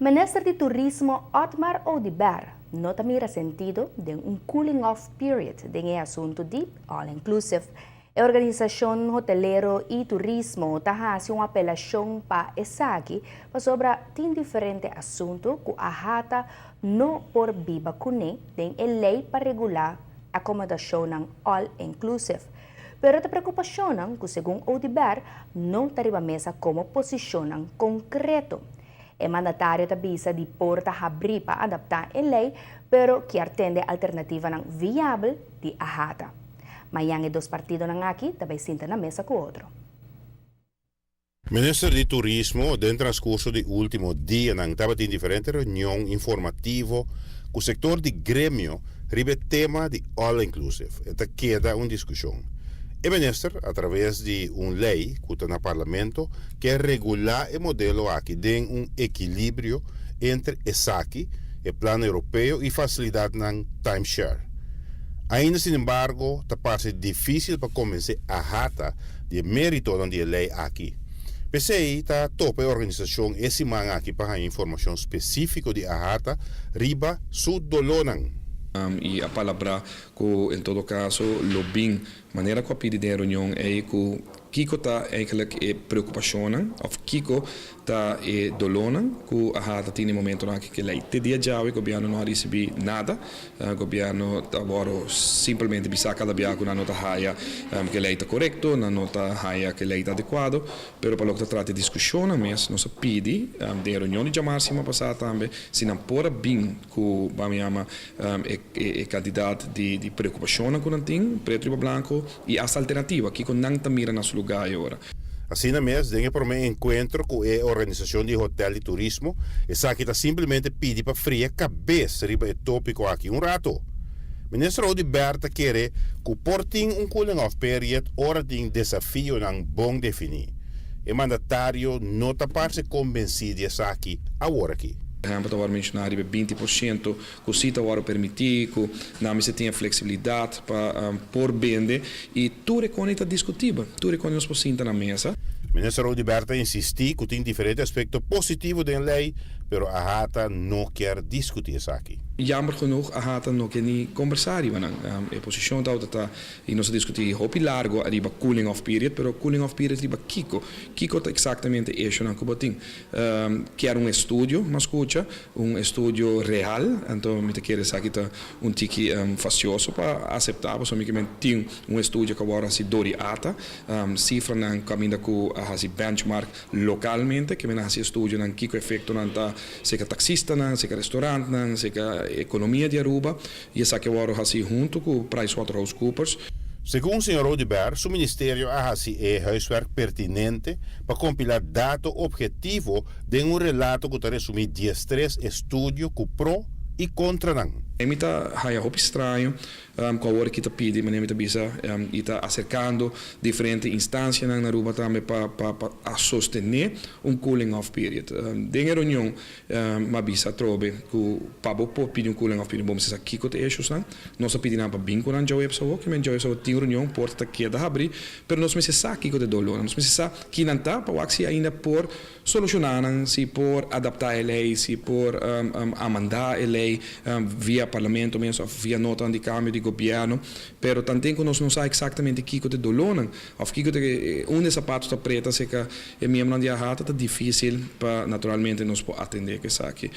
Minister di Turismo Otmar Oduber no ta mira sentido den un cooling off period den e asunto di all inclusive. E organisacion hotelero y turismo ta haci un apelacion pa esaki pasobra tin diferente asunto cu AHATA no por biba cune den e ley pa regula acomodacion all inclusive. Pero e preocupacion cu segun Oduber no ta riba mesa como posicion concreto. E mandatario ta bisa di por ta habri pa adapta e ley, pero kier tende alternativa viabel di AHATA. Mañan e dos partidonan aki tambe sinta na mesa cu otro. Minister di Turismo, den transcurso di ultimo dia, tabatin diferente reunion informativo cu e sector di gremio riba tema di all inclusive. Ta keda un discusion. E minister, a traves di un ley cu ta na parlamento, kier regula e modelo aki den un ekilibrio entre esaki, e plan europeo y facilidad timeshare. Ainda, sin embargo, ta parse dificil pa convence AHATA di merito di e ley aki. P'esey ta topa e organisacion e siman aki pa informacion specifico di AHATA riba su dolonan. Y a palabra cu en todo caso lo bin manera cu a pidi den reunion e cu kiko ta eigenlijk e preocupacion of kiko ta e dolonan cu AHATA tin e momento nan cu ley te dia djawe gobierno no a ricibi nada. Gobierno ta awor simplemente bisa cada bia cu nan no ta haya cu ley ta corecto, nan no ta haya cu ley ta adecuado, pero pa loke ta trata discusion mes, nos a pidi den reunion di diamars siman pasa tambe si nan por a bin cu, ban yama, e cantidad di preocupacion cu nan tin, preto y blanco, y hasta alternativa cu nan ta mira na su lugar awor. Asina mes, den e prome encuentro cu e organisacion di hotel y turismo, esaki ta simplemente pidi pa fria cabes riba e topico aki un rato. Minister Oduber ta kere cu por tin un cooling off period ora tin desafionan bon defini. E mandatario no ta parse convenci di esaki awor aki. Ehempel, awor menciona 20% cu si ta awor permiti, cu nan mester tin flexibilidad pa por bende y tur cos ta discutibel, tur cos nos por sinta na mesa. Minister Oduber ta insisti cu tin diferente aspecto positivo den ley, pero AHATA no kier discuti esaki. Jammer genoeg, AHATA no kier ni conversa riba nan. E posicion ta y nos a discuti hopi largo ariba cooling off period, pero cooling off period riba kiko? Kiko ta exactamente issue nan cu bo tin? Kier un estudio, m'a scucha, un estudio real, anto mi ta kere esaki ta un tiki fastioso pa acepta, pasobra mi kiermen tin un estudio cu awor hasi dor di ATA, cifranan caminda cu hasi benchmark localmente, cu men hasi estudio nan kiko efecto nan ta serca taxistanan, serca restaurantnan, serca economia di Aruba, y esaki awor hasi hunto cu PricewaterhouseCoopers. Segun señor Oduber, su ministerio a hasi e huiswerk pertinente pa compila dato obhetivo den un relato cu ta resumi 13 estudio cu pro y contra nan. E mi ta haya hopi straño cu awor aki ta pidi, manera mi ta bisa, y ta acercando diferente instancianan na Aruba tambe pa sostene un cooling off period. Den e reunion m'a bisa trobe cu pa bo por pidi un cooling off period, bo mester sa kiko ta issues nan. Nos a pidi nan pa bin cu nan djaweps awo, cu men djaweps awo tin reunion, porta ta keda habri, pero nos mester sa kiko ta dolor. Nos mester sa ki nan ta pa wak si ainda por soluciona nan, si por adapta e ley, si por amenda e ley via parlamento mes of via nota di cambio di gobierno, pero tanten cu nos no sa exactamente kiko ta dolor of kiko ta unda e sapato ta preta serca e miembro di AHATA, ta dificil pa naturalmente nos por atende cu esaki.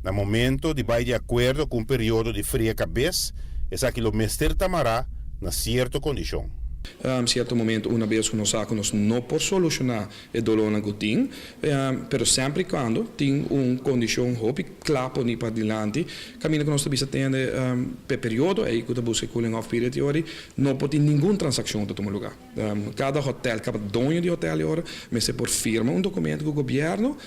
Na momento di bay di acuerdo cu un periodo di fria cabes, esaki lo mester ta mara na cierto condicion. Cierto momento, un bes cu nos sa cu nos no por soluciona e dolor cu tin, pero semper y cuando tin un condicion hopi cla poni pa dilanti, caminda cu nos ta bisa tende pe periodo ey cu ta busca cooling off period y ori, no por tin ningun transaccion ta tuma lugar. Cada hotel, cada doño di hotel y ora, mester por firma un documento cu gobierno,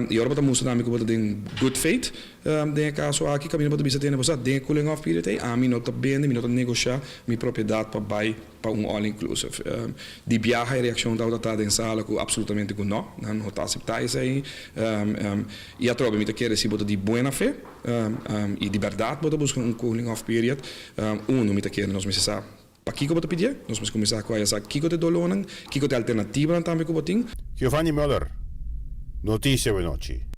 y ora bo ta mustra tambe cu bo ta den good faith, den caso aki, caminda bo ta bisa tende, bo den cooling off period ey, ami no ta bende, mi no ta negocia mi propiedad pa bay pa un all inclusive. Di biaha e reaccion ta den sala cu absolutamente cu no, nan no ta acepta esey. Y atrobe mi ta kere si bo ta di buena fe y di berdad bo ta busca un cooling off period, uno, mi ta kere nos mester sa pa kiko bo ta pidi, nos mester cuminsa cu sa kiko ta e dolornan, kiko ta e alternativa tambe cu bo tin. Giovanni Muller, Noticia Awe Nochi.